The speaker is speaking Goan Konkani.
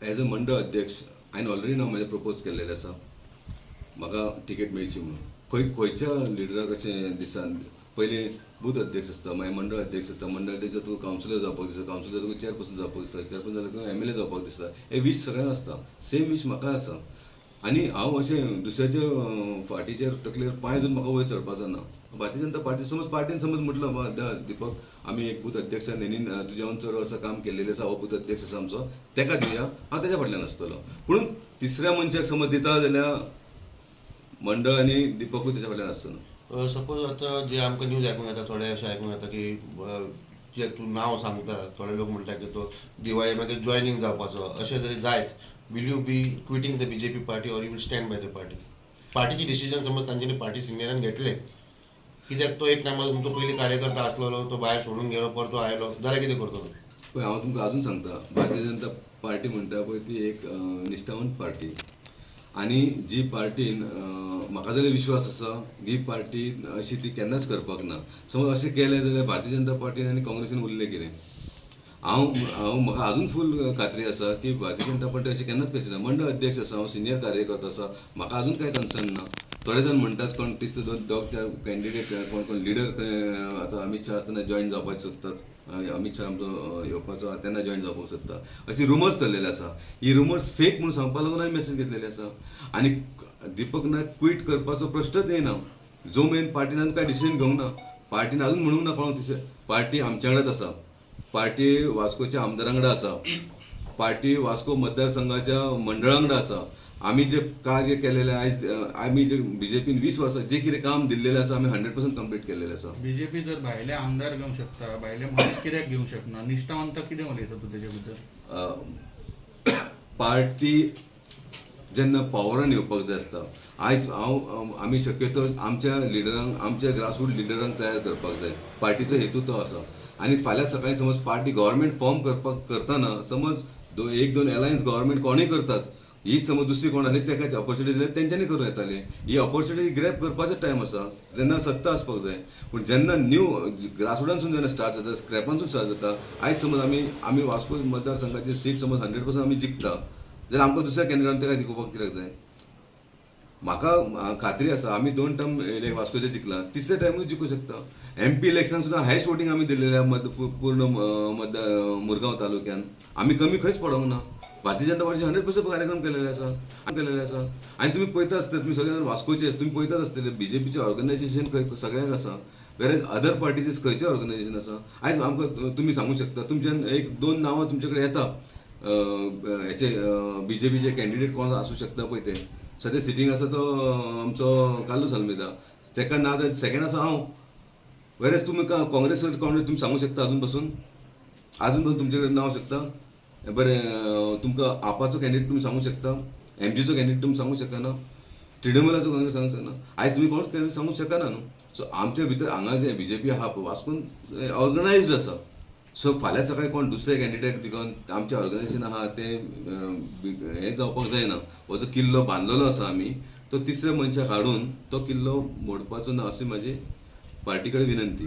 एज अ मंडळ अध्यक्ष हांवें ऑलरेडी नांव म्हाजें प्रपोज केल्लेलें आसा, म्हाका तिकेट मेळची म्हणून. खंय खंयच्या लिडराक अशें दिसान पयलीं बूथ अध्यक्ष आसता, मागीर मंडळ अध्यक्ष आसता, मंडळ अध्यक्ष तुका कावन्सिलर जावपाक दिसता, कावन्सिलर तुका चेअरपर्सन जावपाक दिसता, चेअरपर्सन जाल्यार तुका एमएलए जावपाक दिसता. हे वीश सगळ्यांक आसता, सेम वीश म्हाका आसा. आनी हांव अशें दुसऱ्याच्या फाटीचेर तकलेर पांय धरून म्हाका वयर चडपाचो ना. भारतीय जनता पार्टी समज पार्टीन समज म्हटलं बाबा दीपक, आमी एक बूथ अध्यक्ष नेनीन तुज्याहून चड वर्सां काम केल्लेलें आसा, हो बूथ अध्यक्ष आसा आमचो, तेका दिवया, हांव तेज्या फाटल्यान आसतलो. पूण तिसऱ्या मनशाक समज दिता जाल्यार मंडळ आनी दीपकूय तेज्या फाटल्यान आसतलो. सपोज आतां जे आमकां न्यूज आयकूंक येता, थोडे अशें आयकूंक येता की जे तूं नांव सांगता, थोडे लोक म्हणटा की तो दिवाळी मागीर जॉयनींग जावपाचो, अशें जरी जायत, will you be quitting the BJP party or you will stand by the party? पार्टीची डिसिजन समज तांच्यांनी पार्टी सिनियरान घेतले, कित्याक तो एक टायमार तुमचो पयलीं कार्यकर्ता आसलेलो, तो भायर सोडून गेलो, परतो आयलो जाल्यार कितें करतलो? पळय, हांव तुमकां अजून सांगता, भारतीय जनता पार्टी म्हणटा पळय ती एक निश्ठावंत पार्टी आनी जी पार्टीन म्हाका जाल्यार विश्वास आसा ही पार्टी अशी ती केन्नाच करपाक ना. समज अशें केलें जाल्यार भारतीय जनता पार्टीन आनी काँग्रेसीन उरलें कितें? हांव हांव म्हाका अजून फूल खात्री आसा की भारतीय जनता पार्टी अशें केन्नाच करची ना. मंडळ अध्यक्ष आसा हांव, सिनियर कार्यकर्ता आसा, म्हाका अजून कांय कन्सर्न ना. थोडे जाण म्हणटात कोण तिसरे दोन दोग चार कॅन्डिडेट, कोण कोण लिडर खंय आतां अमीत शाह आसतना जॉयन जावपाक सोदतात, अमीत शाह आमचो येवपाचो आहा तेन्ना जॉयन जावपाक सोदता, अशी रुमर्स चल्लेले आसा. ही रुमर्स फेक म्हणून सांगपा लागून हांवें मेसेज घेतलेली आसा. आनी दीपक नायक क्वीट करपाचो प्रश्नच येना जो मेरेन पार्टीन अजून कांय डिसिजन घेवंक ना. पार्टीन अजून म्हणूंक ना कोणाक तिसरे. पार्टी आमच्या वांगडाच आसा, पार्टी वास्कोच्या आमदारा वांगडा आसा, पार्टी वास्को मतदारसंघाच्या मंडळा वांगडा आसा. आमी जे कार्य केलेलें आयज, आमी जे बीजेपीन 20 वर्सां जे कितें काम दिल्लेलें आसा, आमी 100% कंप्लीट केल्लेलें आसा. बीजेपी जर भायले आमदार घेवंक शकता, भायले मनीस कित्याक घेवंक शकना? निश्ठावंत कितें उलयता तूं तेजे भितर? पार्टी जेन्ना पावरान येवपाक जाय आसता, आयज हांव आमी शक्यतो आमच्या लिडरांक, आमच्या ग्रासरूट लिडरांक तयार करपाक जाय. पार्टीचो हेतू तो आसा. आनी फाल्यां सकाळीं समज पार्टी गव्हर्मेंट फॉर्म करपाक करतना समज एक दोन एलायन्स गव्हर्मेंट कोणूय करताच, ही समज दुसरी कोण आसली तेका ऑपॉर्च्युनिटी दिल्यार तेंच्यांनी करूं येताली. ही ऑपॉर्च्युनिटी ग्रॅब करपाचो टायम आसा जेन्ना सत्ता आसपाक जाय. पूण जेन्ना न्यू ग्रासरुटांसून जेन्ना स्टार्ट जाता, स्क्रॅपांसून स्टार्ट जाता, आयज समज आमी वास्को मतदारसंघाची सीट समज 100% आमी जिखता जाल्यार आमकां दुसऱ्या कॅन्डिडेटान तेका जिखोवपाक कित्याक जाय? म्हाका खात्री आसा आमी दोन टर्म वास्कोचे जिखला, तिसऱ्या टायमूय जिखूं शकता. एमपी इलेक्शन सुद्दां हायस्ट वोटींग आमी दिल्लेलें मत पूर्ण मतदार मुरगांव तालुक्यान आमी कमी खंयच पडोंक ना. भारतीय जनता पार्टीचे 100% कार्यक्रम केलेले आसा, केलेले आसा. आनी तुमी पळयता आसतले, तुमी सगळे जाण वास्कोचे, तुमी पळयतात आसतले बीजेपीचे ऑर्गनायझेशन खंय सगळ्यांक आसा, वेरेज अदर पार्टीचे खंयचे ऑर्गनायझेशन आसा? आयज आमकां तुमी सांगूंक शकता, तुमच्यान एक दोन नांवां तुमचे कडेन येता हेचे बीजेपीचे कॅन्डिडेट कोण आसूं शकता पळय ते. सद्या सिटींग आसा तो आमचो कार्लूस आल्मेदा, तेका ना जाल्यार सेकंड आसा हांव. वेरेज तुमी काँग्रेस कोण तुमी सांगूंक शकता? अजून पसून तुमचे कडेन नांव शकता? बरें, तुमकां आपाचो कॅन्डिडेट तुमी सांगूंक शकता? एमजीचो कॅन्डिडेट तुमी सांगूंक शकना? तृणमूलाचो कॅन्डिडेट सांगूंक शकना? आयज तुमी कोण कॅन्डिडेट सांगूंक शकना न्हू. सो आमच्या भितर हांगा जे बीजेपी आहा पळय वास्कोन ऑर्गनायज्ड आसा. सो फाल्यां सकाळीं कोण दुसरे कॅन्डिडेट दिवन आमचें ऑर्गनायझेशन आहा तें हें जावपाक जायना. हो जो किल्लो बांदलेलो आसा आमी, तो तिसऱ्या मनशाक हाडून तो किल्लो मोडपाचो ना, अशी म्हाजी पार्टी कडेन विनंती.